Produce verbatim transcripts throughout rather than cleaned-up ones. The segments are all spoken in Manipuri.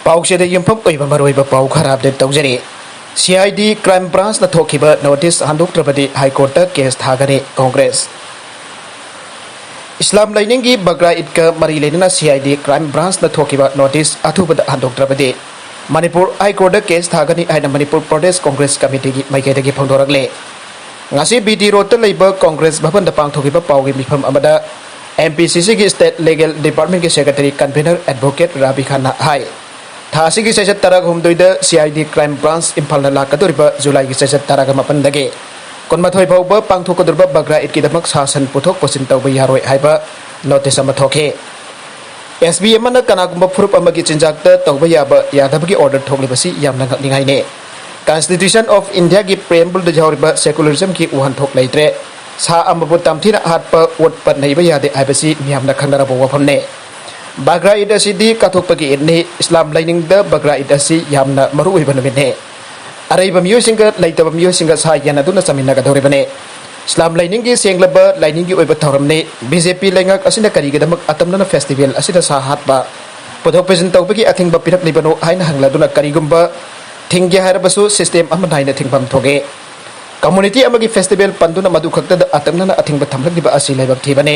ꯄꯥꯎꯆꯦꯗ ꯌꯨꯝꯐꯝ ꯑꯣꯏꯕ ꯃꯔꯨꯑꯣꯏꯕ ꯄꯥꯎ ꯈꯔ ꯑꯞꯗꯦꯠ ꯇꯧꯖꯔꯤ꯫ ꯁꯤ ꯑꯥꯏ ꯗꯤ ꯀ꯭ꯔꯥꯏꯝ ꯕ꯭ꯔꯥꯟꯁꯅ ꯊꯣꯛꯈꯤꯕ ꯅꯣꯇꯤꯁ ꯍꯟꯗꯣꯛꯇ꯭ꯔꯕꯗꯤ ꯍꯥꯏ ꯀꯣꯔꯠꯇ ꯀꯦꯁ ꯊꯥꯒꯅꯤ ꯀꯣꯡꯒ꯭ꯔꯦꯁ꯫ ꯏꯁꯂꯥꯝ ꯂꯥꯏꯅꯤꯡꯒꯤ ꯕꯒ꯭ꯔꯥ ꯏꯗꯀ ꯃꯔꯤ ꯂꯩꯅꯅ ꯁꯤ ꯑꯥꯏ ꯗꯤ ꯀ꯭ꯔꯥꯏꯝ ꯕ꯭ꯔꯥꯟꯁꯅ ꯊꯣꯛꯈꯤꯕ ꯅꯣꯇꯤꯁ ꯑꯊꯨꯕꯗ ꯍꯟꯗꯣꯛꯇ꯭ꯔꯕꯗꯤ ꯃꯅꯤꯄꯨꯔ ꯍꯥꯏ ꯀꯣꯔꯠꯇ ꯀꯦꯁ ꯊꯥꯒꯅꯤ ꯍꯥꯏꯅ ꯃꯅꯤꯄꯨꯔ ꯄ꯭ꯔꯗꯦꯁ ꯀꯣꯡꯒ꯭ꯔꯦꯁ ꯀꯃꯤꯇꯤꯒꯤ ꯃꯥꯏꯀꯩꯗꯒꯤ ꯐꯣꯡꯗꯣꯔꯛꯂꯦ꯫ ꯉꯁꯤ ꯕꯤ ꯇꯤ ꯔꯣꯗꯇ ꯂꯩꯕ ꯀꯣꯡꯒ꯭ꯔꯦꯁ ꯚꯕꯟꯗ ꯄꯥꯡꯊꯣꯛꯈꯤꯕ ꯄꯥꯎꯒꯤ ꯃꯤꯐꯝ ꯑꯃꯗ ꯑꯦꯝ ꯄꯤ ꯁꯤ ꯁꯤꯒꯤ ꯁ꯭ꯇꯦꯠ ꯂꯤꯒꯦꯜ ꯗꯤꯄꯥꯔꯠꯃꯦꯟꯒꯤ ꯁꯦꯀ꯭ꯔꯦꯇꯔꯤ ꯀꯟꯚꯤꯅꯔ ꯑꯦꯗꯚꯣꯀꯦꯠ ꯔꯥꯕꯤ ꯈꯥꯟꯅ ꯍꯥꯏ, ꯊꯥ ꯑꯁꯤꯒꯤ ꯆꯩꯆꯠ ꯇꯔꯥꯒ ꯍꯨꯝꯗꯣꯏꯗ C I D crime branch ꯏꯝꯐꯥꯜꯅ ꯂꯥꯛꯀꯗꯧꯔꯤꯕ ꯖꯨꯂꯥꯏꯒꯤ ꯆꯩꯆꯠ ꯇꯔꯥꯒ ꯃꯥꯄꯟꯗꯒꯤ ꯀꯨꯟꯃꯥꯊꯣꯏ ꯐꯥꯎꯕ ꯄꯥꯡꯊꯣꯛꯀꯗꯧꯔꯤꯕ ꯕꯒ꯭ꯔꯥ ꯏꯗꯀꯤꯗꯃꯛ ꯁꯥ ꯁꯟ ꯄꯨꯊꯣꯛ ꯄꯨꯁꯤꯟ ꯇꯧꯕ ꯌꯥꯔꯣꯏ ꯍꯥꯏꯕ ꯅꯣꯇꯤꯁ ꯑꯃ ꯊꯣꯛꯈꯤ꯫ ꯑꯦꯁ ꯄꯤ ꯑꯃꯅ ꯀꯅꯥꯒꯨꯝꯕ ꯐꯨꯔꯨꯞ ꯑꯃꯒꯤ ꯆꯤꯟꯖꯥꯛꯇ ꯇꯧꯕ ꯌꯥꯕ ꯌꯥꯗꯕꯒꯤ ꯑꯣꯔꯗꯔ ꯊꯣꯛꯂꯤꯕꯁꯤ ꯌꯥꯝꯅ ꯉꯛꯅꯤꯡꯉꯥꯏꯅꯤ꯫ Constitution of Indiaꯒꯤ preambleꯗ ꯌꯥꯎꯔꯤꯕ secularismꯒꯤ ꯋꯥꯍꯟꯊꯣꯛ ꯂꯩꯇ꯭ꯔꯦ꯫ ꯁꯥ ꯑꯃꯕꯨ ꯇꯝꯊꯤꯅ ꯍꯥꯠꯄ, ꯑꯣꯠꯄ, ꯅꯩꯕ ꯌꯥꯗꯦ ꯍꯥꯏꯕꯁꯤ ꯃꯤꯌꯥꯝꯅ ꯈꯪꯅꯔꯕ ꯋꯥꯐꯝꯅꯤ꯫ ꯕꯒ꯭ꯔꯥ ꯏꯗ ꯑꯁꯤꯗꯤ ꯀꯠꯊꯣꯛꯄꯒꯤ ꯏꯗꯅꯤ꯫ ꯏꯁꯂꯥꯝ ꯂꯥꯏꯅꯤꯡꯗ ꯕꯒ꯭ꯔꯥ ꯏꯗ ꯑꯁꯤ ꯌꯥꯝꯅ ꯃꯔꯨ ꯑꯣꯏꯕ ꯅꯨꯃꯤꯠꯅꯤ꯫ ꯑꯔꯩꯕ ꯃꯤꯑꯣꯏꯁꯤꯡꯒ ꯂꯩꯇꯕ ꯃꯤꯑꯣꯏꯁꯤꯡꯒ ꯁꯥ ꯌꯦꯟꯅꯗꯨꯅ ꯆꯥꯃꯤꯟꯅꯒꯗꯧꯔꯤꯕꯅꯤ꯫ ꯏꯁꯂꯥꯝ ꯂꯥꯏꯅꯤꯡꯒꯤ ꯁꯦꯡꯂꯕ ꯂꯥꯏꯅꯤꯡꯒꯤ ꯑꯣꯏꯕ ꯊꯧꯔꯝꯅꯤ꯫ ꯕꯤ ꯖꯦ ꯄꯤ ꯂꯩꯉꯥꯛ ꯑꯁꯤꯅ ꯀꯔꯤꯒꯤꯗꯃꯛ ꯑꯇꯝꯅꯅ festival ꯑꯁꯤꯗ ꯁꯥ ꯍꯥꯠꯄ, ꯄꯨꯊꯣꯛ ꯄꯨꯁꯤꯟ ꯇꯧꯕꯒꯤ ꯑꯊꯤꯡꯕ ꯄꯤꯔꯛꯂꯤꯕꯅꯣ ꯍꯥꯏꯅ ꯍꯪꯂꯗꯨꯅ ꯀꯔꯤꯒꯨꯝꯕ ꯊꯤꯡꯒꯦ ꯍꯥꯏꯔꯕꯁꯨ system ꯑꯃ ꯅꯥꯏꯅ ꯊꯤꯡꯐꯝ ꯊꯣꯛꯏ꯫ Community ꯑꯃꯒꯤ festival ꯄꯟꯗꯨꯅ ꯃꯗꯨ ꯈꯛꯇꯗ ꯑꯇꯝꯅꯅ ꯑꯊꯤꯡꯕ ꯊꯝꯂꯛꯂꯤꯕ ꯑꯁꯤ ꯂꯥꯏꯕꯛ ꯊꯤꯕꯅꯤ꯫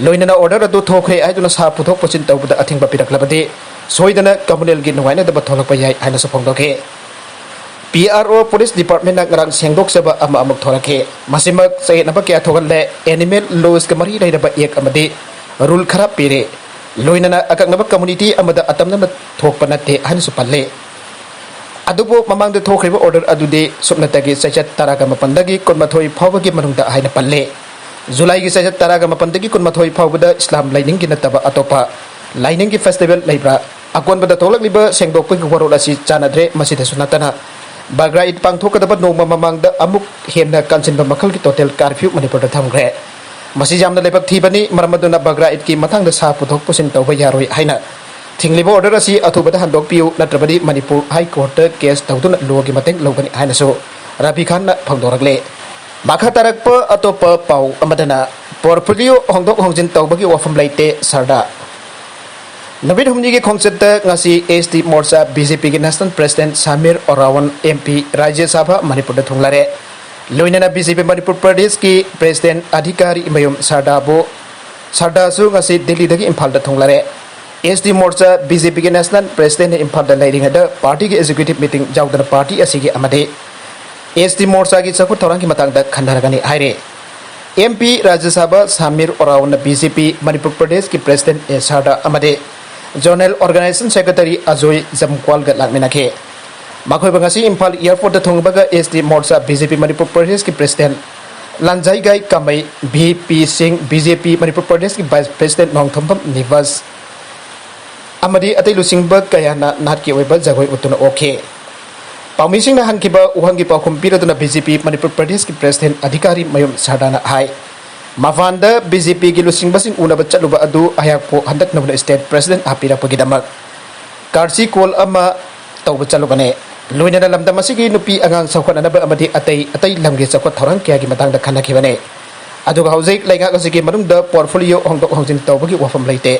ꯂꯣꯏꯅꯅ order ꯑꯗꯨ ꯊꯣꯛꯈ꯭ꯔꯦ ꯍꯥꯏꯗꯨꯅ ꯁꯥ ꯄꯨꯊꯣꯛ ꯄꯨꯁꯤꯟ ꯇꯧꯕꯗ ꯑꯊꯤꯡꯕ ꯄꯤꯔꯛꯂꯕꯗꯤ ꯁꯣꯏꯗꯅ communalꯒꯤ ꯅꯨꯡꯉꯥꯏꯅꯗꯕ ꯊꯣꯛꯂꯛꯄ ꯌꯥꯏ ꯍꯥꯏꯅꯁꯨ ꯐꯣꯡꯗꯣꯛꯈꯤ꯫ ꯄꯤ ꯑꯥꯔ ꯑꯣ police departmentꯅ ꯉꯔꯥꯡ ꯁꯦꯡꯗꯣꯛꯆꯕ ꯑꯃ ꯑꯃꯨꯛ ꯊꯣꯔꯛꯈꯤ꯫ ꯃꯁꯤꯃꯛ ꯆꯌꯦꯠꯅꯕ ꯀꯌꯥ ꯊꯣꯛꯍꯜꯂꯦ꯫ Animal lawsꯀ ꯃꯔꯤ ꯂꯩꯅꯕ act ꯑꯃꯗꯤ rule ꯈꯔ ꯄꯤꯔꯤ꯫ ꯂꯣꯏꯅꯅ ꯑꯀꯛꯅꯕ community ꯑꯃꯗ ꯑꯇꯝꯅꯅ ꯊꯣꯛꯄ ꯅꯠꯇꯦ ꯍꯥꯏꯅꯁꯨ ꯄꯜꯂꯤ꯫ ꯑꯗꯨꯕꯨ ꯃꯃꯥꯡꯗ ꯊꯣꯛꯈ꯭ꯔꯤꯕ order ꯑꯗꯨꯗꯤ ꯁꯨꯞꯅꯇꯒꯤ ꯆꯩꯆꯠ ꯇꯔꯥꯒ ꯃꯥꯄꯟꯗꯒꯤ ꯀꯨꯟꯃꯥꯊꯣꯏ ꯐꯥꯎꯕꯒꯤ ꯃꯅꯨꯡꯗ ꯍꯥꯏꯅ ꯄꯜꯂꯤ꯫ ꯖꯨꯂꯥꯏꯒꯤ ꯆꯩꯆꯠ ꯇꯔꯥꯒ ꯃꯥꯄꯟꯗꯒꯤ ꯀꯨꯟꯃꯥꯊꯣꯏ ꯐꯥꯎꯕꯗ ꯏꯁꯂꯥꯝ ꯂꯥꯏꯅꯤꯡꯒꯤ ꯅꯠꯇꯕ ꯑꯇꯣꯞꯄ ꯂꯥꯏꯅꯤꯡꯒꯤ festival ꯂꯩꯕ꯭ꯔꯥ? ꯑꯀꯣꯟꯕꯗ ꯊꯣꯛꯂꯛꯂꯤꯕ ꯁꯦꯡꯗꯣꯛꯄꯒꯤ ꯋꯥꯔꯣꯜ ꯑꯁꯤ ꯆꯥꯟꯅꯗ꯭ꯔꯦ꯫ ꯃꯁꯤꯗꯁꯨ ꯅꯠꯇꯅ ꯕꯒ꯭ꯔꯥ ꯏꯗ ꯄꯥꯡꯊꯣꯛꯀꯗꯕ ꯅꯣꯡꯃ ꯃꯃꯥꯡꯗ ꯑꯃꯨꯛ ꯍꯦꯟꯅ ꯀꯟꯁꯤꯟꯕ ꯃꯈꯜꯒꯤ total curfew ꯃꯅꯤꯄꯨꯔꯗ ꯊꯝꯈ꯭ꯔꯦ꯫ ꯃꯁꯤ ꯌꯥꯝꯅ ꯂꯥꯏꯕꯛ ꯊꯤꯕꯅꯤ, ꯃꯔꯝ ꯑꯗꯨꯅ ꯕꯒ꯭ꯔꯥ ꯏꯗꯀꯤ ꯃꯇꯥꯡꯗ ꯁꯥ ꯄꯨꯊꯣꯛ ꯄꯨꯁꯤꯟ ꯇꯧꯕ ꯌꯥꯔꯣꯏ ꯍꯥꯏꯅ ꯊꯤꯡꯂꯤꯕ order ꯑꯁꯤ ꯑꯊꯨꯕꯗ ꯍꯟꯗꯣꯛꯄꯤꯌꯨ, ꯅꯠꯇ꯭ꯔꯕꯗꯤ ꯃꯅꯤꯄꯨꯔ ꯍꯥꯏ ꯀꯣꯔꯠꯇ case ꯇꯧꯗꯨꯅ lawꯒꯤ ꯃꯇꯦꯡ ꯂꯧꯒꯅꯤ ꯍꯥꯏꯅꯁꯨ ꯔꯥꯕꯤ ꯈꯥꯟꯅ ꯐꯣꯡꯗꯣꯔꯛꯂꯦ꯫ ꯃꯈꯥ ꯇꯥꯔꯛꯄ ꯑꯇꯣꯞꯄ ꯄꯥꯎ ꯑꯃꯗꯅ, portfolio ꯍꯣꯡꯗꯣꯛ ꯍꯣꯡꯖꯤꯟ ꯇꯧꯕꯒꯤ ꯋꯥꯐꯝ ꯂꯩꯇꯦ, ꯁꯔꯗꯥꯔ꯫ ꯅꯨꯃꯤꯠ ꯍꯨꯝꯅꯤꯒꯤ ꯈꯣꯡꯆꯠꯇ ꯉꯁꯤ ꯑꯦꯁ ꯇꯤ ꯃꯣꯔꯆꯥ ꯕꯤ ꯖꯦ ꯄꯤꯒꯤ national president Samir ꯑꯣꯔꯥꯋꯟ M P ꯔꯥꯖ꯭ꯌ ꯁꯚꯥ ꯃꯅꯤꯄꯨꯔꯗ ꯊꯨꯡꯂꯔꯦ꯫ ꯂꯣꯏꯅꯅ ꯕꯤ ꯖꯦ ꯄꯤ ꯃꯅꯤꯄꯨꯔ ꯄ꯭ꯔꯗꯦꯁꯀꯤ ꯄ꯭ꯔꯦꯁꯤꯗꯦꯟꯠ ꯑꯙꯤꯀꯥꯔꯤ ꯃꯌꯨꯝ ꯁꯔꯗꯥꯕꯨ, ꯁꯔꯗꯥꯁꯨ ꯉꯁꯤ ꯗꯤꯜꯂꯤꯗꯒꯤ ꯏꯝꯐꯥꯜꯗ ꯊꯨꯡꯂꯔꯦ꯫ ꯑꯦꯁ ꯇꯤ ꯃꯣꯔꯆꯥ ꯕꯤ ꯖꯦ ꯄꯤꯒꯤ ꯅꯦꯁꯅꯦꯜ ꯄ꯭ꯔꯦꯁꯤꯗꯦꯟꯠꯅ ꯏꯝꯐꯥꯜꯗ ꯂꯩꯔꯤꯉꯩꯗ ꯄꯥꯔꯇꯤꯒꯤ ꯑꯦꯛꯖꯤꯀ꯭ꯌꯨꯇꯤꯚ ꯃꯤꯇꯤꯡ ꯌꯥꯎꯗꯅ ꯄꯥꯔꯇꯤ ꯑꯁꯤꯒꯤ ꯑꯃꯗꯤ ꯑꯦꯁ ꯇꯤ ꯃꯣꯔꯆꯥꯒꯤ ꯆꯥꯎꯈꯠ ꯊꯧꯔꯥꯡꯒꯤ ꯃꯇꯥꯡꯗ ꯈꯟꯅꯔꯒꯅꯤ ꯍꯥꯏꯔꯦ꯫ ꯑꯦꯝ ꯄꯤ ꯔꯥꯖ꯭ꯌ ꯁꯚꯥ ꯁꯥꯃꯤꯔ ꯑꯣꯔꯥꯋꯟꯅ ꯕꯤ ꯖꯦ ꯄꯤ ꯃꯅꯤꯄꯨꯔ ꯄ꯭ꯔꯗꯦꯁꯀꯤ ꯄ꯭ꯔꯦꯁꯤꯗꯦꯟꯠ ꯑꯦ ꯁꯔꯗꯥ ꯑꯃꯗꯤ ꯖꯣꯅꯦꯜ ꯑꯣꯔꯒꯅꯥꯏꯖꯦꯁꯟ ꯁꯦꯀ꯭ꯔꯦꯇꯔꯤ ꯑꯖꯣꯏ ꯖꯝꯀ꯭ꯋꯥꯜꯒ ꯂꯥꯛꯃꯤꯟꯅꯈꯤ꯫ ꯃꯈꯣꯏꯕꯨ ꯉꯁꯤ ꯏꯝꯐꯥꯜ ꯑꯦꯌꯔꯄꯣꯔꯠꯇ ꯊꯨꯡꯕꯒ ꯑꯦꯁ ꯇꯤ ꯃꯣꯔꯆꯥ ꯕꯤ ꯖꯦ ꯄꯤ ꯃꯅꯤꯄꯨꯔ ꯄ꯭ꯔꯗꯦꯁꯀꯤ ꯄ꯭ꯔꯦꯁꯤꯗꯦꯟꯠ ꯂꯥꯟꯖꯥꯏꯒꯥꯏ ꯀꯥꯃꯩ, ꯚꯤ ꯄꯤ ꯁꯤꯡ, ꯕꯤ ꯖꯦ ꯄꯤ ꯃꯅꯤꯄꯨꯔ ꯄ꯭ꯔꯗꯦꯁꯀꯤ ꯚꯥꯏꯁ ꯄ꯭ꯔꯦꯁꯤꯗꯦꯟꯠ ꯅꯣꯡꯊꯣꯝꯕꯝ ꯅꯤꯕꯁ ꯑꯃꯗꯤ ꯑꯇꯩ ꯂꯨꯆꯤꯡꯕ ꯀꯌꯥꯅ ꯅꯥꯠꯀꯤ ꯑꯣꯏꯕ ꯖꯒꯣꯏ ꯎꯠꯇꯨꯅ ꯑꯣꯛꯈꯤ꯫ ꯄꯥꯎꯃꯤꯁꯤꯡꯅ ꯍꯪꯈꯤꯕ ꯋꯥꯍꯪꯒꯤ ꯄꯥꯎꯈꯨꯝ ꯄꯤꯔꯗꯨꯅ ꯕꯤ ꯖꯦ ꯄꯤ ꯃꯅꯤꯄꯨꯔ ꯄ꯭ꯔꯗꯦꯁꯀꯤ ꯄ꯭ꯔꯦꯁꯤꯗꯦꯟꯠ ꯑꯙꯤꯀꯥꯔꯤ ꯃꯌꯨꯝ ꯁꯔꯗꯥꯅ ꯍꯥꯏ, ꯃꯄꯥꯟꯗ ꯕꯤ ꯖꯦ ꯄꯤꯒꯤ ꯂꯨꯆꯤꯡꯕꯁꯤꯡ ꯎꯅꯕ ꯆꯠꯂꯨꯕ ꯑꯗꯨ ꯑꯩꯍꯥꯛꯄꯨ ꯍꯟꯗꯛ ꯅꯧꯅ ꯁ꯭ꯇꯦꯠ ꯄ꯭ꯔꯦꯁꯤꯗꯦꯟꯠ ꯍꯥꯞꯄꯤꯔꯛꯄꯒꯤꯗꯃꯛ ꯀꯥꯔꯁꯤ ꯀꯣꯜ ꯑꯃ ꯇꯧꯕ ꯆꯠꯂꯨꯕꯅꯦ꯫ ꯂꯣꯏꯅꯅ ꯂꯝꯗꯝ ꯑꯁꯤꯒꯤ ꯅꯨꯄꯤ ꯑꯉꯥꯡ ꯆꯥꯎꯈꯠꯅꯅꯕ ꯑꯃꯗꯤ ꯑꯇꯩ ꯑꯇꯩ ꯂꯝꯒꯤ ꯆꯥꯎꯈꯠ ꯊꯧꯔꯥꯡ ꯀꯌꯥꯒꯤ ꯃꯇꯥꯡꯗ ꯈꯟꯅꯈꯤꯕꯅꯦ꯫ ꯑꯗꯨꯒ ꯍꯧꯖꯤꯛ ꯂꯩꯉꯥꯛ ꯑꯁꯤꯒꯤ ꯃꯅꯨꯡꯗ ꯄꯣꯔꯠꯐꯣꯂꯤꯑꯣ ꯍꯣꯡꯗꯣꯛ ꯍꯣꯡꯖꯤꯟ ꯇꯧꯕꯒꯤ ꯋꯥꯐꯝ ꯂꯩꯇꯦ꯫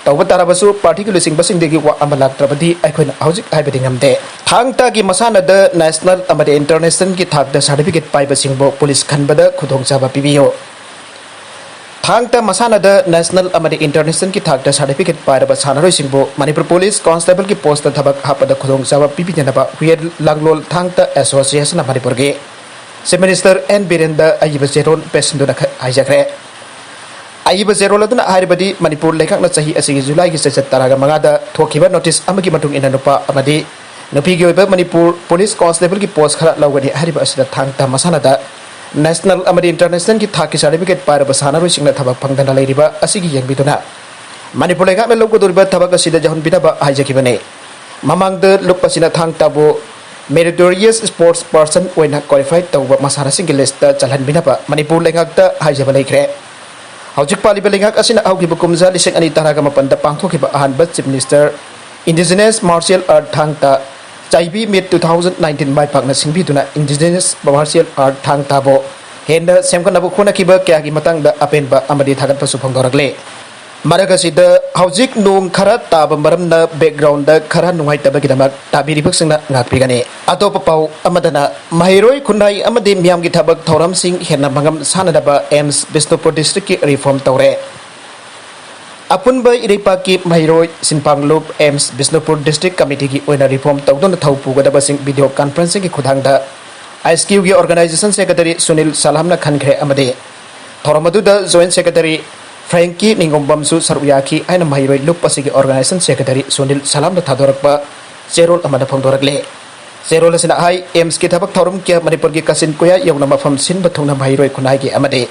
ꯇꯧꯕ ꯇꯥꯔꯕꯁꯨ ꯄꯥꯔꯇꯤꯒꯤ ꯂꯨꯆꯤꯡꯕꯁꯤꯡꯗꯒꯤ ꯋꯥ ꯑꯃ ꯂꯥꯛꯇ꯭ꯔꯕꯗꯤ ꯑꯩꯈꯣꯏꯅ ꯍꯧꯖꯤꯛ ꯍꯥꯏꯕꯗꯤ ꯉꯝꯗꯦ꯫ ꯊꯥꯡ ꯇꯥꯒꯤ ꯃꯁꯥꯟꯅꯗ ꯅꯦꯁꯅꯦꯜ ꯑꯃꯗꯤ ꯏꯟꯇꯔꯅꯦꯁꯅꯦꯜꯒꯤ ꯊꯥꯛꯇ ꯁꯥꯔꯇꯤꯐꯤꯀꯦꯠ ꯄꯥꯏꯕꯁꯤꯡꯕꯨ ꯄꯨꯂꯤꯁ ꯈꯟꯕꯗ ꯈꯨꯗꯣꯡꯆꯥꯕ ꯄꯤꯕꯤꯌꯨ꯫ ꯊꯥꯡ ꯇꯥ ꯃꯁꯥꯟꯅꯗ ꯅꯦꯁꯅꯦꯜ ꯑꯃꯗꯤ ꯏꯟꯇꯔꯅꯦꯁꯅꯦꯜꯒꯤ ꯊꯥꯛꯇ ꯁꯥꯔꯇꯤꯐꯤꯀꯦꯠ ꯄꯥꯏꯔꯕ ꯁꯥꯟꯅꯔꯣꯏꯁꯤꯡꯕꯨ ꯃꯅꯤꯄꯨꯔ ꯄꯨꯂꯤꯁ ꯀꯣꯟꯁꯇꯦꯕꯜꯒꯤ ꯄꯣꯁꯇ ꯊꯕꯛ ꯍꯥꯞꯄꯗ ꯈꯨꯗꯣꯡꯆꯥꯕ ꯄꯤꯕꯤꯗꯅꯕ ꯍꯨꯏꯌꯦꯟ ꯂꯥꯡꯂꯣꯜ ꯊꯥꯡ ꯇꯥ ꯑꯦꯁꯣꯁꯤꯌꯦꯁꯟꯅ ꯃꯅꯤꯄꯨꯔꯒꯤ ꯆꯤꯐ ꯃꯤꯅꯤꯁꯇꯔ ꯑꯦꯟ ꯕꯤꯔꯦꯟꯗ ꯑꯏꯕ ꯆꯦꯔꯣꯜ ꯄꯦꯁꯤꯟꯗꯨꯅ ꯈ-, ꯍꯥꯏꯖꯈ꯭ꯔꯦ꯫ ꯑꯏꯕ ꯆꯦꯔꯣꯜ ꯑꯗꯨꯅ ꯍꯥꯏꯔꯕꯗꯤ ꯃꯅꯤꯄꯨꯔ ꯂꯩꯉꯥꯛꯅ ꯆꯍꯤ ꯑꯁꯤꯒꯤ ꯖꯨꯂꯥꯏꯒꯤ ꯆꯩꯆꯠ ꯇꯔꯥꯒ ꯃꯉꯥꯗ ꯊꯣꯛꯈꯤꯕ ꯅꯣꯇꯤꯁ ꯑꯃꯒꯤ ꯃꯇꯨꯡ ꯏꯟꯅ ꯅꯨꯄꯥ ꯑꯃꯗꯤ ꯅꯨꯄꯤꯒꯤ ꯑꯣꯏꯕ ꯃꯅꯤꯄꯨꯔ ꯄꯨꯂꯤꯁ ꯀꯣꯟꯁꯇꯦꯕꯜꯒꯤ ꯄꯣꯁ ꯈꯔ ꯂꯧꯒꯅꯤ ꯍꯥꯏꯔꯤꯕ ꯑꯁꯤꯗ ꯊꯥꯡ ꯇꯥ ꯃꯁꯥꯟꯅꯗ ꯅꯦꯁꯅꯦꯜ ꯑꯃꯗꯤ ꯏꯟꯇꯔꯅꯦꯁꯅꯦꯜꯒꯤ ꯊꯥꯛꯀꯤ ꯁꯥꯔꯇꯤꯐꯤꯀꯦꯠ ꯄꯥꯏꯔꯕ ꯁꯥꯟꯅꯔꯣꯏꯁꯤꯡꯅ ꯊꯕꯛ ꯐꯪꯗꯅ ꯂꯩꯔꯤꯕ ꯑꯁꯤꯒꯤ ꯌꯦꯡꯕꯤꯗꯨꯅ ꯃꯅꯤꯄꯨꯔ ꯂꯩꯉꯥꯛꯅ ꯂꯧꯒꯗꯧꯔꯤꯕ ꯊꯕꯛ ꯑꯁꯤꯗ ꯌꯥꯎꯍꯟꯕꯤꯅꯕ ꯍꯥꯏꯖꯈꯤꯕꯅꯤ꯫ ꯃꯃꯥꯡꯗ ꯂꯨꯞ ꯑꯁꯤꯅ ꯊꯥꯡ ꯇꯥꯕꯨ ꯃꯦꯔꯤꯇꯣꯔꯤꯌꯁ ꯁ꯭ꯄꯣꯔꯠꯁ ꯄꯔꯁꯟ ꯑꯣꯏꯅ ꯀ꯭ꯋꯥꯂꯤꯐꯥꯏ ꯇꯧꯕ ꯃꯁꯥꯟꯅꯁꯤꯡꯒꯤ ꯂꯤꯁꯇ ꯆꯜꯍꯟꯕꯤꯅꯕ ꯃꯅꯤꯄꯨꯔ ꯂꯩꯉꯥꯛꯇ ꯍꯥꯏꯖꯕ ꯂꯩꯈ꯭ꯔꯦ꯫ ꯍꯧꯖꯤꯛ ꯄꯥꯜꯂꯤꯕ ꯂꯩꯉꯥꯛ ꯑꯁꯤꯅ ꯍꯧꯈꯤꯕ ꯀꯨꯝꯖꯥ ꯂꯤꯁꯤꯡ ꯑꯅꯤ ꯇꯔꯥꯒ ꯃꯥꯄꯟꯗ ꯄꯥꯡꯊꯣꯛꯈꯤꯕ ꯑꯍꯥꯟꯕ chief minister indigenous martial art ꯊꯥꯡ ꯇꯥ ꯆꯥꯏꯕꯤ ꯃꯤꯠ ꯇꯨ ꯊꯥꯎꯖꯟ ꯅꯥꯏꯟꯇꯤꯟ ꯃꯥꯏ ꯄꯥꯛꯅ ꯁꯤꯟꯕꯤꯗꯨꯅ ꯏꯟꯗꯤꯖꯤꯅꯁ ꯃꯥꯔꯁꯤꯌꯦꯜ ꯑꯥꯔꯠ ꯊꯥꯡ ꯇꯥꯕꯨ ꯍꯦꯟꯅ ꯁꯦꯝꯒꯠꯅꯕ ꯍꯣꯠꯅꯈꯤꯕ ꯀꯌꯥꯒꯤ ꯃꯇꯥꯡꯗ ꯑꯄꯦꯟꯕ ꯑꯃꯗꯤ ꯊꯥꯒꯠꯄꯁꯨ ꯐꯣꯡꯗꯣꯔꯛꯂꯦ꯫ ꯃꯔꯛ ꯑꯁꯤꯗ ꯍꯧꯖꯤꯛ ꯅꯣꯡ ꯈꯔ ꯇꯥꯕ ꯃꯔꯝꯅ background ꯈꯔ ꯅꯨꯡꯉꯥꯏꯇꯕꯒꯤꯗꯃꯛ ꯇꯥꯕꯤꯔꯤꯕꯁꯤꯡꯅ ꯉꯥꯛꯄꯤꯒꯅꯤ꯫ ꯑꯇꯣꯞꯄ ꯄꯥꯎ ꯑꯃꯗꯅ, ꯃꯍꯩꯔꯣꯏ ꯈꯨꯟꯅꯥꯏ ꯑꯃꯗꯤ ꯃꯤꯌꯥꯝꯒꯤ ꯊꯕꯛ ꯊꯧꯔꯝꯁꯤꯡ ꯍꯦꯟꯅ ꯃꯉꯝ ꯁꯥꯟꯅꯅꯕ AIIMS ꯕꯤꯁꯅꯨꯄꯨꯔ district ꯀꯤ reform ꯇꯧꯔꯦ꯫ ꯑꯄꯨꯟꯕ ꯏꯔꯩꯄꯥꯛꯀꯤ ꯃꯍꯩꯔꯣꯏ ꯁꯤꯟꯐꯥꯡꯂꯨꯞ AIIMS ꯕꯤꯁꯅꯨꯄꯨꯔ district committee ꯒꯤ ꯑꯣꯏꯅ reform ꯇꯧꯗꯨꯅ ꯊꯧ ꯄꯨꯒꯗꯕꯁꯤꯡ video conferencing ꯒꯤ ꯈꯨꯠꯊꯥꯡꯗ ISQ ꯒꯤ organization secretary ꯁꯨꯅꯤꯜ ꯁꯥꯂꯥꯝꯅ ꯈꯟꯈ꯭ꯔꯦ ꯑꯃꯗꯤ ꯊꯧꯔꯝ ꯑꯗꯨꯗ joint secretary ꯐ꯭ꯔꯦꯡꯀꯤ ꯅꯤꯡꯒꯣꯝꯕꯝꯁꯨ ꯁꯔꯨꯛ ꯌꯥꯈꯤ ꯍꯥꯏꯅ ꯃꯍꯩꯔꯣꯏ ꯂꯨꯞ ꯑꯁꯤꯒꯤ organization secretary ꯁꯨꯅꯤꯜ ꯁꯥꯂꯥꯝꯅ ꯊꯥꯗꯣꯔꯛꯄ ꯆꯦꯔꯣꯜ ꯑꯃꯗ ꯐꯣꯡꯗꯣꯔꯛꯂꯦ꯫ ꯆꯦꯔꯣꯜ ꯑꯁꯤꯅ ꯍꯥꯏ, AIIMS ꯀꯤ ꯊꯕꯛ ꯊꯧꯔꯝ ꯀꯌꯥ ꯃꯅꯤꯄꯨꯔꯒꯤ ꯀꯥꯆꯤꯟ ꯀꯣꯌꯥ ꯌꯧꯅ ꯃꯐꯝ ꯁꯤꯟꯕ ꯊꯨꯡꯅ ꯃꯍꯩꯔꯣꯏ ꯈꯨꯟꯅꯥꯏꯒꯤ ꯑꯃꯗꯤ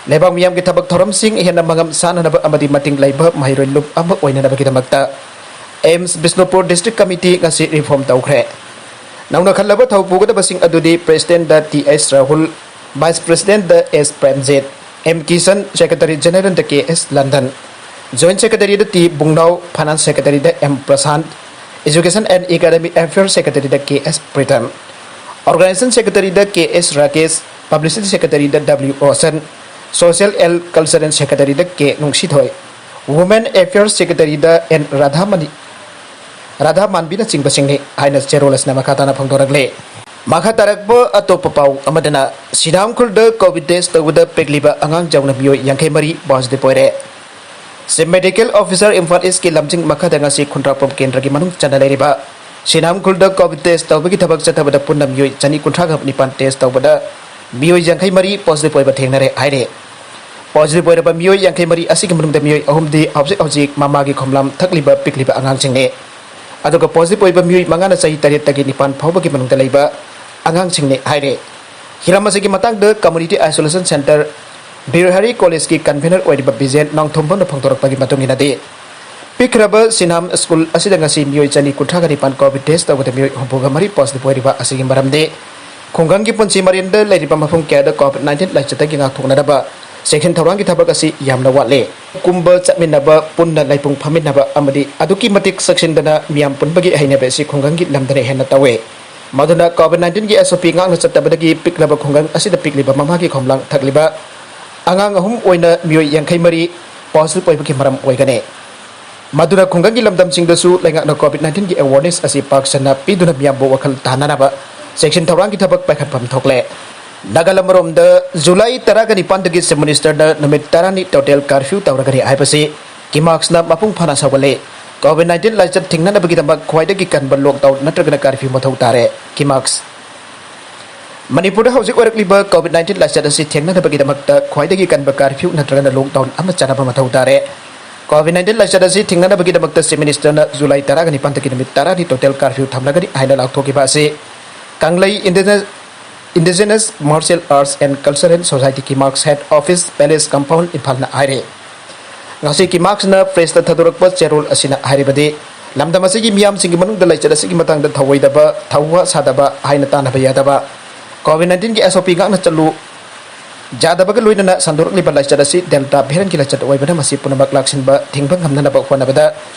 ꯂꯩꯕꯥꯛ ꯃꯤꯌꯥꯝꯒꯤ ꯊꯕꯛ ꯊꯧꯔꯝꯁꯤꯡ ꯍꯦꯟꯅ ꯃꯉꯝ ꯁꯥꯟꯅꯅꯕ ꯑꯃꯗꯤ ꯃꯇꯤꯡ ꯂꯩꯕ ꯃꯍꯩꯔꯣꯏ ꯂꯨꯞ ꯑꯃ ꯑꯣꯏꯅꯅꯕꯒꯤꯗꯃꯛꯇ AIIMS ꯕꯤꯁꯅꯨꯄꯨꯔ district committee ꯉꯁꯤ reform ꯇꯧꯈ꯭ꯔꯦ꯫ ꯅꯧꯅ ꯈꯜꯂꯕ ꯊꯧ ꯄꯨꯒꯗꯕꯁꯤꯡ ꯑꯗꯨꯗꯤ president ꯗ T S Rahul, vice president ꯗ S Premjit, M Kishan, secretary general ꯗ K S London, joint secretary ꯗ ꯇꯤ ꯕꯨꯡꯅꯥꯎ, finance secretary ꯗ M Prashant, education and academic affairs secretary ꯗ K S Pritam, organization secretary ꯗ K S Rakesh, publicity secretary ꯗ W Roshan, social and cultural secretary ꯗ K Nungshithoi, women affairs secretary ꯗ ꯑꯦꯟ ꯔꯥꯙꯥꯃꯅꯤ, ꯔꯥꯙꯥ ꯃꯥꯟꯕꯤꯅꯆꯤꯡꯕꯁꯤꯡꯅꯤ ꯍꯥꯏꯅ ꯆꯦꯔꯣꯜ ꯑꯁꯤꯅ ꯃꯈꯥ ꯇꯥꯅ ꯐꯣꯡꯗꯣꯔꯛꯂꯤ꯫ ꯃꯈꯥ ꯇꯥꯔꯛꯄ ꯑꯇꯣꯞꯄ ꯄꯥꯎ ꯑꯃꯗꯅ, ꯁꯤꯅꯥꯝꯈꯨꯜꯗ COVID test ꯇꯧꯕꯗ ꯄꯤꯛꯂꯤꯕ ꯑꯉꯥꯡ ꯌꯥꯎꯅ ꯃꯤꯑꯣꯏ ꯌꯥꯡꯈꯩ ꯃꯔꯤ positive ꯑꯣꯏꯔꯦ꯫ Chief Medical Officer ꯏꯝꯐꯥꯜ ꯏꯁꯀꯤ ꯂꯝꯖꯤꯡ ꯃꯈꯥꯗ ꯉꯁꯤ ꯈꯨꯟꯗ꯭ꯔꯥꯛꯄꯝ ꯀꯦꯟꯗ꯭ꯔꯒꯤ ꯃꯅꯨꯡ ꯆꯟꯅ ꯂꯩꯔꯤꯕ ꯁꯤꯅꯥꯝꯈꯨꯜꯗ COVID test ꯇꯧꯕꯒꯤ ꯊꯕꯛ ꯆꯠꯊꯕꯗ ꯄꯨꯟꯅ ꯃꯤꯑꯣꯏ ꯆꯅꯤ ꯀꯨꯟꯊ꯭ꯔꯥꯒ ꯅꯤꯄꯥꯟ test ꯇꯧꯕꯗ ꯃꯤꯑꯣꯏ ꯌꯥꯡꯈꯩ ꯃꯔꯤ positive ꯑꯣꯏꯕ ꯊꯦꯡꯅꯔꯦ ꯍꯥꯏꯔꯤ꯫ Positive ꯑꯣꯏꯔꯕ ꯃꯤꯑꯣꯏ ꯌꯥꯡꯈꯩ ꯃꯔꯤ ꯑꯁꯤꯒꯤ ꯃꯅꯨꯡꯗ ꯃꯤꯑꯣꯏ ꯑꯍꯨꯝꯗꯤ ꯍꯧꯖꯤꯛ ꯍꯧꯖꯤꯛ ꯃꯃꯥꯒꯤ ꯈꯣꯝꯂꯥꯝ ꯊꯛꯂꯤꯕ ꯄꯤꯛꯂꯤꯕ ꯑꯉꯥꯡꯁꯤꯡꯅꯤ꯫ ꯑꯗꯨꯒ positive ꯑꯣꯏꯕ ꯃꯤꯑꯣꯏ ꯃꯉꯥꯅ ꯆꯍꯤ ꯇꯔꯦꯠꯇꯒꯤ ꯅꯤꯄꯥꯟ ꯐꯥꯎꯕꯒꯤ ꯃꯅꯨꯡꯗ ꯂꯩꯕ ꯑꯉꯥꯡꯁꯤꯡꯅꯤ ꯍꯥꯏꯔꯤ꯫ ꯍꯤꯔꯝ ꯑꯁꯤꯒꯤ ꯃꯇꯥꯡꯗ Community Isolation Centre Birahari College ꯀꯤ convener ꯑꯣꯏꯔꯤꯕ ꯕꯤꯖꯦꯟ ꯅꯣꯡꯊꯣꯝꯕꯝꯅ ꯐꯣꯡꯗꯣꯔꯛꯄꯒꯤ ꯃꯇꯨꯡ ꯏꯟꯅꯗꯤ, ꯄꯤꯛꯈ꯭ꯔꯕ ꯁꯤꯅꯥꯝ ꯁ꯭ꯀꯨꯜ ꯑꯁꯤꯗ ꯉꯁꯤ ꯃꯤꯑꯣꯏ ꯆꯅꯤ ꯀꯨꯟꯊ꯭ꯔꯥꯒ ꯅꯤꯄꯥꯟ COVID test ꯇꯧꯕꯗ ꯃꯤꯑꯣꯏ ꯍꯨꯝꯐꯨꯒ ꯃꯔꯤ positive ꯑꯣꯏꯔꯤꯕ ꯑꯁꯤꯒꯤ ꯃꯔꯝꯗꯤ ꯈꯨꯡꯒꯪꯒꯤ ꯄꯨꯟꯁꯤ ꯃꯔꯦꯟꯗ ꯂꯩꯔꯤꯕ ꯃꯐꯝ ꯀꯌꯥꯗ COVID nineteen ꯂꯥꯏꯆꯠꯇꯒꯤ ꯉꯥꯛꯊꯣꯛꯅꯅꯕ ꯆꯦꯛꯁꯤꯟ ꯊꯧꯔꯥꯡꯒꯤ ꯊꯕꯛ ꯑꯁꯤ ꯌꯥꯝꯅ ꯋꯥꯠꯂꯤ꯫ ꯀꯨꯝꯕ ꯆꯠꯃꯤꯟꯅꯕ, ꯄꯨꯟꯅ ꯂꯩꯄꯨꯡ ꯐꯝꯃꯤꯟꯅꯕ ꯑꯃꯗꯤ ꯑꯗꯨꯛꯀꯤ ꯃꯇꯤꯛ ꯆꯦꯛꯁꯤꯟꯗꯅ ꯃꯤꯌꯥꯝ ꯄꯨꯟꯕꯒꯤ ꯍꯩꯅꯕꯤ ꯑꯁꯤ ꯈꯨꯡꯒꯪꯒꯤ ꯂꯝꯗꯅ ꯍꯦꯟꯅ ꯇꯧꯏ꯫ ꯃꯗꯨꯅ COVID nineteen ꯒꯤ SOP ꯉꯥꯛꯅ ꯆꯠꯇꯕꯗꯒꯤ ꯄꯤꯛꯂꯕ ꯈꯨꯡꯒꯪ ꯑꯁꯤꯗ ꯄꯤꯛꯂꯤꯕ ꯃꯃꯥꯒꯤ ꯈꯣꯝꯂꯥꯡ ꯊꯛꯂꯤꯕ ꯑꯉꯥꯡ ꯑꯍꯨꯝ ꯑꯣꯏꯅ ꯃꯤꯑꯣꯏ ꯌꯥꯡꯈꯩ ꯃꯔꯤ positive ꯑꯣꯏꯕꯒꯤ ꯃꯔꯝ ꯑꯣꯏꯒꯅꯤ꯫ ꯃꯗꯨꯅ ꯈꯨꯡꯒꯪꯒꯤ ꯂꯝꯗꯝꯁꯤꯡꯗꯁꯨ ꯂꯩꯉꯥꯛꯅ COVID nineteenꯒꯤ awareness ꯑꯁꯤ ꯄꯥꯛ ꯁꯟꯅ ꯄꯤꯗꯨꯅ ꯃꯤꯌꯥꯝꯕꯨ ꯋꯥꯈꯜ ꯇꯥꯅꯅꯕ ꯆꯦꯛꯁꯤꯟ ꯊꯧꯔꯥꯡꯒꯤ ꯊꯕꯛ ꯄꯥꯏꯈꯠꯐꯝ ꯊꯣꯛꯂꯦ꯫ ꯅꯥꯒꯥꯂꯝ ꯑꯃꯔꯣꯝꯗ ꯖꯨꯂꯥꯏ ꯇꯔꯥꯒ ꯅꯤꯄꯥꯟꯗꯒꯤ Chief Ministerꯅ ꯅꯨꯃꯤꯠ ꯇꯔꯥꯅꯤ total curfew ꯇꯧꯔꯒꯅꯤ ꯍꯥꯏꯕꯁꯤ KIMAKSꯅ ꯃꯄꯨꯡ ꯐꯥꯅ ꯁꯧꯒꯠꯂꯤ꯫ COVID nineteen ꯂꯥꯏꯆꯠ ꯊꯤꯡꯅꯅꯕꯒꯤꯗꯃꯛ ꯈ꯭ꯋꯥꯏꯗꯒꯤ ꯀꯟꯕ lockdown ꯅꯠꯇ꯭ꯔꯒꯅ curfew ꯃꯊꯧ ꯇꯥꯔꯦ꯫ KIMAKS꯫ ꯃꯅꯤꯄꯨꯔꯗ ꯍꯧꯖꯤꯛ ꯑꯣꯏꯔꯛꯂꯤꯕ COVID nineteen ꯂꯥꯏꯆꯠ ꯑꯁꯤ ꯊꯦꯡꯅꯅꯕꯒꯤꯗꯃꯛꯇ ꯈ꯭ꯋꯥꯏꯗꯒꯤ ꯀꯟꯕ curfew ꯅꯠꯇ꯭ꯔꯒꯅ lockdown ꯑꯃ ꯆꯠꯅꯕ ꯃꯊꯧ ꯇꯥꯔꯦ꯫ COVID nineteen ꯂꯥꯏꯆꯠ ꯑꯁꯤ ꯊꯤꯡꯅꯅꯕꯒꯤꯗꯃꯛꯇ Chief Ministerꯅ ꯖꯨꯂꯥꯏ ꯇꯔꯥꯒ ꯅꯤꯄꯥꯟꯗꯒꯤ ꯅꯨꯃꯤꯠ ꯇꯔꯥꯅꯤ total curfew ꯊꯝꯂꯒꯅꯤ ꯍꯥꯏꯅ ꯂꯥꯎꯊꯣꯛꯈꯤꯕ ꯑꯁꯤ ꯀꯪꯂꯩ Indigenous, Indigenous Martial Arts and Cultural Society KIMAKS head office Palace Compound ꯏꯝꯐꯥꯜꯅ ꯍꯥꯏꯔꯤ꯫ ꯉꯁꯤ KIMAKSꯅ pressꯇ ꯊꯥꯗꯣꯔꯛꯄ ꯆꯦꯔꯣꯜ ꯑꯁꯤꯅ ꯍꯥꯏꯔꯤꯕꯗꯤ, ꯂꯝꯗꯝ ꯑꯁꯤꯒꯤ ꯃꯤꯌꯥꯝꯁꯤꯡꯒꯤ ꯃꯅꯨꯡꯗ ꯂꯥꯏꯆꯠ ꯑꯁꯤꯒꯤ ꯃꯇꯥꯡꯗ ꯊꯧꯑꯣꯏꯗꯕ, ꯊꯧꯋꯥ ꯁꯥꯗꯕ, ꯍꯥꯏꯅ ꯇꯥꯟꯅꯕ ꯌꯥꯗꯕ, COVID nineteenꯒꯤ SOP ꯉꯥꯛꯅ ꯆꯠꯂꯨ ꯌꯥꯗꯕꯒ ꯂꯣꯏꯅꯅ ꯁꯟꯗꯣꯔꯛꯂꯤꯕ ꯂꯥꯏꯆꯠ ꯑꯁꯤ Delta variantꯀꯤ ꯂꯥꯏꯆꯠ ꯑꯣꯏꯕꯅ ꯃꯁꯤ ꯄꯨꯝꯅꯃꯛ ꯂꯥꯛꯁꯤꯟꯕ ꯊꯤꯡꯕ ꯉꯝꯅꯅꯕ ꯍꯣꯠꯅꯕꯗ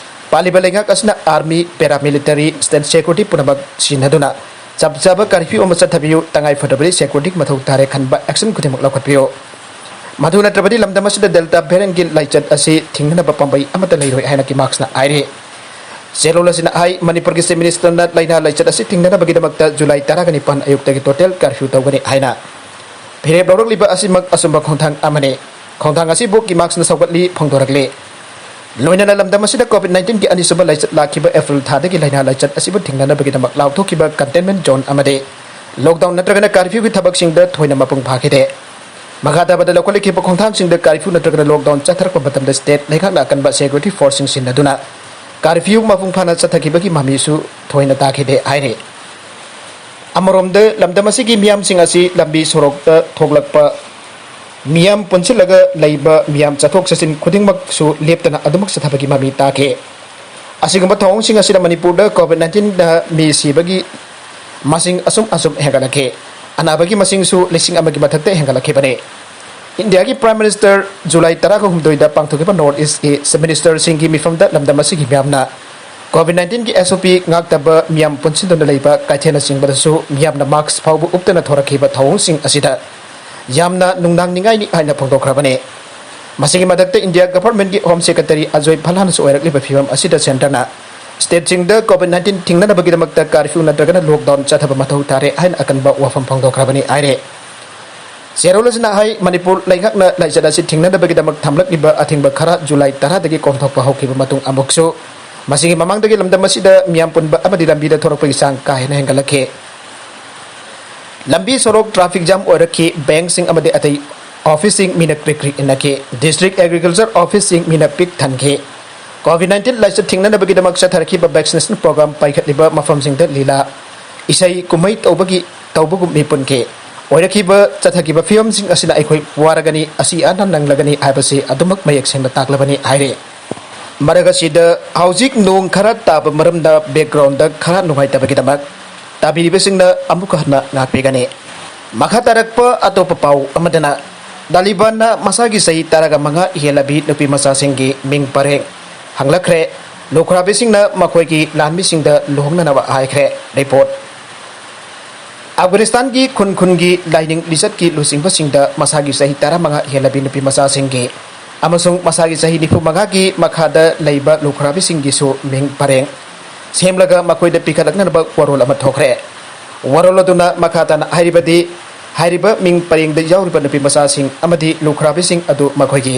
ꯄꯥꯜꯂꯤꯕ ꯂꯩꯉꯥꯛ ꯑꯁꯤꯅ army, paramilitary, state security ꯄꯨꯝꯅꯃꯛ ꯁꯤꯖꯤꯟꯅꯗꯨꯅ ꯆꯞ ꯆꯥꯕ curfew ꯑꯃ ꯆꯠꯊꯕꯤꯌꯨ, ꯇꯉꯥꯏ ꯐꯗ꯭ꯔꯕꯗꯤ securityꯒꯤ ꯃꯊꯧ ꯇꯥꯔꯦ ꯈꯟꯕ action ꯈꯨꯗꯤꯡꯃꯛ ꯂꯧꯈꯠꯄꯤꯌꯨ꯫ ꯃꯗꯨ ꯅꯠꯇ꯭ꯔꯕꯗꯤ ꯂꯝꯗꯝ ꯑꯁꯤꯗ Delta variantꯀꯤ ꯂꯥꯏꯆꯠ ꯑꯁꯤ ꯊꯤꯡꯅꯅꯕ ꯄꯥꯝꯕꯩ ꯑꯃꯠꯇ ꯂꯩꯔꯣꯏ ꯍꯥꯏꯅ KIMAKSꯅ ꯍꯥꯏꯔꯤ꯫ ꯆꯦꯔꯣꯜ ꯑꯁꯤꯅ ꯍꯥꯏ, ꯃꯅꯤꯄꯨꯔꯒꯤ Chief Ministerꯅ ꯂꯥꯏꯅꯥ ꯂꯥꯏꯆꯠ ꯑꯁꯤ ꯊꯤꯡꯅꯅꯕꯒꯤꯗꯃꯛꯇ ꯖꯨꯂꯥꯏ ꯇꯔꯥꯒ ꯅꯤꯄꯥꯟ ꯑꯌꯨꯛꯇꯒꯤ total curfew ꯇꯧꯒꯅꯤ ꯍꯥꯏꯅ꯫ ꯐꯤꯔꯦꯞ ꯂꯧꯔꯛꯂꯤꯕ ꯑꯁꯤꯃꯛ ꯑꯆꯨꯝꯕ ꯈꯣꯡꯊꯥꯡ ꯑꯃꯅꯤ꯫ ꯈꯣꯡꯊꯥꯡ ꯑꯁꯤꯕꯨ KIMAKSꯅ ꯁꯧꯒꯠꯂꯤ, ꯐꯣꯡꯗꯣꯔꯛꯂꯤ꯫ ꯂꯣꯏꯅꯅ ꯂꯝꯗꯝ ꯑꯁꯤꯗ COVID nineteenꯒꯤ ꯑꯅꯤꯁꯨꯕ ꯂꯥꯏꯆꯠ ꯂꯥꯛꯈꯤꯕ April ꯊꯥꯗꯒꯤ ꯂꯥꯏꯅꯥ ꯂꯥꯏꯆꯠ ꯑꯁꯤꯕꯨ ꯊꯤꯡꯅꯅꯕꯒꯤꯗꯃꯛ ꯂꯥꯎꯊꯣꯛꯈꯤꯕ containment zone ꯑꯃꯗꯤ lockdown ꯅꯠꯇ꯭ꯔꯒꯅ curfewꯒꯤ ꯊꯕꯛꯁꯤꯡꯗ ꯊꯣꯏꯅ ꯃꯄꯨꯡ ꯐꯥꯈꯤꯗꯦ꯫ ꯃꯈꯥ ꯇꯥꯕꯗ ꯂꯧꯈꯠꯂꯛꯈꯤꯕ ꯈꯣꯡꯊꯥꯡꯁꯤꯡꯗ curfew ꯅꯠꯇ꯭ꯔꯒꯅ lockdown ꯆꯠꯊꯔꯛꯄ ꯃꯇꯝꯗ state ꯂꯩꯉꯥꯛꯅ ꯑꯀꯟꯕ security forceꯁꯤꯡ ꯁꯤꯖꯤꯟꯅꯗꯨꯅ curfew ꯃꯄꯨꯡ ꯐꯥꯅ ꯆꯠꯊꯈꯤꯕꯒꯤ ꯃꯃꯤꯁꯨ ꯊꯣꯏꯅ ꯇꯥꯈꯤꯗꯦ ꯍꯥꯏꯔꯤ꯫ ꯑꯃꯔꯣꯝꯗ ꯂꯝꯗꯝ ꯑꯁꯤꯒꯤ ꯃꯤꯌꯥꯝꯁꯤꯡ ꯑꯁꯤ ꯂꯝꯕꯤ ꯁꯣꯔꯣꯛꯇ ꯊꯣꯛꯂꯛꯄ, ꯃꯤꯌꯥꯝ ꯄꯨꯟꯁꯤꯜꯂꯒ ꯂꯩꯕ, ꯃꯤꯌꯥꯝ ꯆꯠꯊꯣꯛ ꯆꯠꯁꯤꯟ ꯈꯨꯗꯤꯡꯃꯛꯁꯨ ꯂꯦꯞꯇꯅ ꯑꯗꯨꯃꯛ ꯆꯠꯊꯕꯒꯤ ꯃꯃꯤ ꯇꯥꯈꯤ꯫ ꯑꯁꯤꯒꯨꯝꯕ ꯊꯧꯑꯣꯡꯁꯤꯡ ꯑꯁꯤꯅ ꯃꯅꯤꯄꯨꯔꯗ COVID nineteenꯅ ꯃꯤ ꯁꯤꯕꯒꯤ ꯃꯁꯤꯡ ꯑꯁꯨꯝ ꯑꯁꯨꯝ ꯍꯦꯟꯒꯠꯂꯛꯈꯤ꯫ ꯑꯅꯥꯕꯒꯤ ꯃꯁꯤꯡꯁꯨ ꯂꯤꯁꯤꯡ ꯑꯃꯒꯤ ꯃꯊꯛꯇ ꯍꯦꯟꯒꯠꯂꯛꯈꯤꯕꯅꯤ꯫ ꯏꯟꯗꯤꯌꯥꯒꯤ Prime Minister ꯖꯨꯂꯥꯏ ꯇꯔꯥꯒ ꯍꯨꯝꯗꯣꯏꯗ ꯄꯥꯡꯊꯣꯛꯈꯤꯕ North Eastꯀꯤ Chief Ministerꯁꯤꯡꯒꯤ ꯃꯤꯐꯝꯗ ꯂꯝꯗꯝ ꯑꯁꯤꯒꯤ ꯃꯤꯌꯥꯝꯅ COVID nineteenꯒꯤ SOP ꯉꯥꯛꯇꯕ, ꯃꯤꯌꯥꯝ ꯄꯨꯟꯁꯤꯟꯗꯨꯅ ꯂꯩꯕ, ꯀꯩꯊꯦꯜꯅꯆꯤꯡꯕꯗꯁꯨ ꯃꯤꯌꯥꯝꯅ mask ꯐꯥꯎꯕ ꯎꯞꯇꯅ ꯊꯣꯔꯛꯈꯤꯕ ꯊꯧꯑꯣꯡꯁꯤꯡ ꯑꯁꯤꯗ ꯌꯥꯝꯅ ꯅꯨꯡꯅꯥꯡꯅꯤꯡꯉꯥꯏꯅꯤ ꯍꯥꯏꯅ ꯐꯣꯡꯗꯣꯛꯈ꯭ꯔꯕꯅꯤ꯫ ꯃꯁꯤꯒꯤ ꯃꯊꯛꯇ ꯏꯟꯗꯤꯌꯥ ꯒꯚꯔꯟꯃꯦꯟꯠꯀꯤ ꯍꯣꯝ ꯁꯦꯀ꯭ꯔꯦꯇꯔꯤ ꯑꯖꯣꯏ ꯚꯜꯂꯥꯅꯁꯨ ꯑꯣꯏꯔꯛꯂꯤꯕ ꯐꯤꯕꯝ ꯑꯁꯤꯗ ꯁꯦꯟꯇꯔꯅ ꯁ꯭ꯇꯦꯠꯁꯤꯡꯗ ꯀꯣꯚꯤꯗ ꯅꯥꯏꯟꯇꯤꯟ ꯊꯤꯡꯅꯅꯕꯒꯤꯗꯃꯛꯇ ꯀꯥꯔꯐ꯭ꯌꯨ ꯅꯠꯇ꯭ꯔꯒꯅ ꯂꯣꯛꯗꯥꯎꯟ ꯆꯠꯊꯕ ꯃꯊꯧ ꯇꯥꯔꯦ ꯍꯥꯏꯅ ꯑꯀꯟꯕ ꯋꯥꯐꯝ ꯐꯣꯡꯗꯣꯛꯈ꯭ꯔꯕꯅꯤ ꯍꯥꯏꯔꯦ꯫ ꯆꯦꯔꯣꯜ ꯑꯁꯤꯅ ꯍꯥꯏ, ꯃꯅꯤꯄꯨꯔ ꯂꯩꯉꯥꯛꯅ ꯂꯥꯏꯆꯠ ꯑꯁꯤ ꯊꯤꯡꯅꯅꯕꯒꯤꯗꯃꯛ ꯊꯝꯂꯛꯂꯤꯕ ꯑꯊꯤꯡꯕ ꯈꯔ ꯖꯨꯂꯥꯏ ꯇꯔꯥꯗꯒꯤ ꯀꯣꯝꯊꯣꯛꯄ ꯍꯧꯈꯤꯕ ꯃꯇꯨꯡ ꯑꯃꯨꯛꯁꯨ ꯃꯁꯤꯒꯤ ꯃꯃꯥꯡꯗꯒꯤ ꯂꯝꯗꯝ ꯑꯁꯤꯗ ꯃꯤꯌꯥꯝ ꯄꯨꯟꯕ ꯑꯃꯗꯤ ꯂꯝꯕꯤꯗ ꯊꯣꯔꯛꯄꯒꯤ ꯆꯥꯡ ꯀꯥ ꯍꯦꯟꯅ ꯍꯦꯟꯒꯠꯂꯛꯈꯤ꯫ ꯂꯝꯕꯤ ꯁꯣꯔꯣꯛ ꯇ꯭ꯔꯥꯐꯤꯛ ꯖꯥꯝ ꯑꯣꯏꯔꯛꯈꯤ, ꯕꯦꯡꯛꯁꯤꯡ ꯑꯃꯗꯤ ꯑꯇꯩ ꯑꯣꯐꯤꯁꯁꯤꯡ ꯃꯤꯅ ꯀ꯭ꯔꯤꯛ ꯀ꯭ꯔꯤꯛ ꯏꯟꯅꯈꯤ, ꯗꯤꯁꯇ꯭ꯔꯤꯛ ꯑꯦꯒ꯭ꯔꯤꯀꯜꯆꯔ ꯑꯣꯐꯤꯁꯁꯤꯡ ꯃꯤꯅ ꯄꯤꯛ ꯊꯟꯈꯤ꯫ ꯀꯣꯚꯤꯗ ꯅꯥꯏꯟꯇꯤꯟ ꯂꯥꯏꯆꯠ ꯊꯤꯡꯅꯅꯕꯒꯤꯗꯃꯛ ꯆꯠꯊꯔꯛꯈꯤꯕ ꯚꯦꯛꯁꯤꯅꯦꯁꯟ ꯄ꯭ꯔꯣꯒ꯭ꯔꯥꯝ ꯄꯥꯏꯈꯠꯂꯤꯕ ꯃꯐꯝꯁꯤꯡꯗ ꯂꯤꯂꯥ, ꯏꯁꯩ ꯀꯨꯝꯍꯩ ꯇꯧꯕꯒꯤ, ꯇꯧꯕꯒꯨꯝ ꯃꯤꯄꯨꯟꯈꯤ꯫ ꯑꯣꯏꯔꯛꯈꯤꯕ ꯆꯠꯊꯈꯤꯕ ꯐꯤꯕꯝꯁꯤꯡ ꯑꯁꯤꯅ ꯑꯩꯈꯣꯏ ꯋꯥꯔꯒꯅꯤ, ꯑꯁꯤ ꯑꯅꯥ ꯅꯪꯂꯒꯅꯤ ꯍꯥꯏꯕꯁꯤ ꯑꯗꯨꯃꯛ ꯃꯌꯦꯛ ꯁꯦꯡꯅ ꯇꯥꯛꯂꯕꯅꯤ ꯍꯥꯏꯔꯤ꯫ ꯃꯔꯛ ꯑꯁꯤꯗ ꯍꯧꯖꯤꯛ ꯅꯣꯡ ꯈꯔ ꯇꯥꯕ ꯃꯔꯝꯅ ꯕꯦꯛꯒ꯭ꯔꯥꯎꯟꯗ ꯈꯔ ꯅꯨꯡꯉꯥꯏꯇꯕꯒꯤꯗꯃꯛ ꯇꯥꯕꯤꯔꯤꯕꯁꯤꯡꯅ ꯑꯃꯨꯛꯀ ꯍꯟꯅ ꯉꯥꯛꯄꯤꯒꯅꯤ꯫ ꯃꯈꯥ ꯇꯥꯔꯛꯄ ꯑꯇꯣꯞꯄ ꯄꯥꯎ ꯑꯃꯗꯅ, ꯇꯥꯂꯤꯕꯥꯟꯅ ꯃꯁꯥꯒꯤ ꯆꯍꯤ ꯇꯔꯥꯒ ꯃꯉꯥ ꯍꯦꯜꯂꯕꯤ ꯅꯨꯄꯤ ꯃꯆꯥꯁꯤꯡꯒꯤ ꯃꯤꯡ ꯄꯔꯦꯡ ꯍꯪꯂꯛꯈ꯭ꯔꯦ꯫ ꯂꯨꯈ꯭ꯔꯥꯕꯤꯁꯤꯡꯅ ꯃꯈꯣꯏꯒꯤ ꯂꯥꯟꯃꯤꯁꯤꯡꯗ ꯂꯨꯍꯣꯡꯅꯅꯕ ꯍꯥꯏꯈ꯭ꯔꯦ꯫ ꯔꯤꯄꯣꯔꯠ꯫ ꯑꯐꯒꯥꯅꯤꯁꯇꯥꯟꯒꯤ ꯈꯨꯟ ꯈꯨꯟꯒꯤ ꯂꯥꯏꯅꯤꯡ ꯂꯤꯆꯠꯀꯤ ꯂꯨꯆꯤꯡꯕꯁꯤꯡꯗ ꯃꯁꯥꯒꯤ ꯆꯍꯤ ꯇꯔꯥꯃꯉꯥ ꯍꯦꯜꯂꯕꯤ ꯅꯨꯄꯤ ꯃꯆꯥꯁꯤꯡꯒꯤ ꯑꯃꯁꯨꯡ ꯃꯁꯥꯒꯤ ꯆꯍꯤ ꯅꯤꯐꯨ ꯃꯉꯥꯒꯤ ꯃꯈꯥꯗ ꯂꯩꯕ ꯂꯨꯈ꯭ꯔꯥꯕꯤꯁꯤꯡꯒꯤꯁꯨ ꯃꯤꯡ ꯄꯔꯦꯡ ꯁꯦꯝꯂꯒ ꯃꯈꯣꯏꯗ ꯄꯤꯈꯠꯂꯛꯅꯅꯕ ꯋꯥꯔꯣꯜ ꯑꯃ ꯊꯣꯛꯈ꯭ꯔꯦ꯫ ꯋꯥꯔꯣꯜ ꯑꯗꯨꯅ ꯃꯈꯥ ꯇꯥꯅ ꯍꯥꯏꯔꯤꯕꯗꯤ, ꯍꯥꯏꯔꯤꯕ ꯃꯤꯡ ꯄꯔꯦꯡꯗ ꯌꯥꯎꯔꯤꯕ ꯅꯨꯄꯤ ꯃꯆꯥꯁꯤꯡ ꯑꯃꯗꯤ ꯂꯨꯈ꯭ꯔꯥꯕꯤꯁꯤꯡ ꯑꯗꯨ ꯃꯈꯣꯏꯒꯤ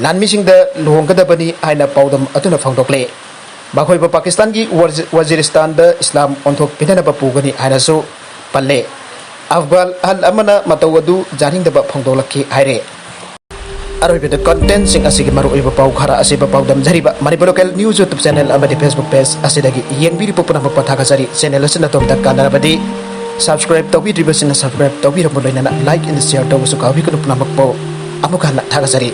ꯂꯥꯟꯃꯤꯁꯤꯡꯗ ꯂꯨꯍꯣꯡꯒꯗꯕꯅꯤ ꯍꯥꯏꯅ ꯄꯥꯎꯗꯝ ꯑꯗꯨꯅ ꯐꯣꯡꯗꯣꯛꯂꯦ꯫ ꯃꯈꯣꯏꯕꯨ ꯄꯥꯀꯤꯁꯇꯥꯟꯒꯤ ꯋꯔꯖ-, ꯋꯖꯤꯔꯤꯁꯇꯥꯟꯗ ꯏꯁꯂꯥꯝ ꯑꯣꯟꯊꯣꯛꯄꯤꯅꯅꯕ ꯄꯨꯒꯅꯤ ꯍꯥꯏꯅꯁꯨ ꯄꯜꯂꯦ꯫ ꯑꯐꯒꯥꯟ ꯑꯍꯜ ꯑꯃꯅ ꯃꯇꯧ ꯑꯗꯨ ꯌꯥꯅꯤꯡꯗꯕ ꯐꯣꯡꯗꯣꯛꯂꯛꯈꯤ ꯍꯥꯏꯔꯦ꯫ ꯑꯔꯣꯏꯕꯗ ꯀꯟꯇꯦꯟꯠꯁꯤꯡ ꯑꯁꯤꯒꯤ ꯃꯔꯨꯑꯣꯏꯕ ꯄꯥꯎ ꯈꯔ ꯑꯁꯤꯕꯨ ꯄꯥꯎꯗꯝꯖꯔꯤꯕ Manipur local news YouTube channel ꯑꯃꯗꯤ ꯐꯦꯁꯕꯨꯛ ꯄꯦꯖ ꯑꯁꯤꯗꯒꯤ ꯌꯦꯡꯕꯤꯔꯤꯕ ꯄꯨꯝꯅꯃꯛꯄꯨ ꯊꯥꯒꯠꯆꯔꯤ꯫ ꯆꯦꯅꯦꯜ ꯑꯁꯤꯅ ꯑꯗꯣꯝꯗ ꯀꯥꯟꯅꯔꯕꯗꯤ ꯁꯕꯁꯀ꯭ꯔꯥꯏꯕ ꯇꯧꯕꯤꯗ꯭ꯔꯤꯕꯁꯤꯡꯅ ꯁꯕꯁꯀ꯭ꯔꯥꯏꯕ ꯇꯧꯕꯤꯔꯝꯕ ꯂꯣꯏꯅꯅ ꯂꯥꯏꯛ ꯑꯦꯟ ꯁꯤꯌꯔ ꯇꯧꯕꯁꯨ ꯀꯥꯎꯕꯤꯒꯅꯨ꯫ ꯄꯨꯝꯅꯃꯛꯄꯨ ꯑꯃꯨꯛ ꯍꯟꯅ ꯊꯥꯒꯠꯆꯔꯤ꯫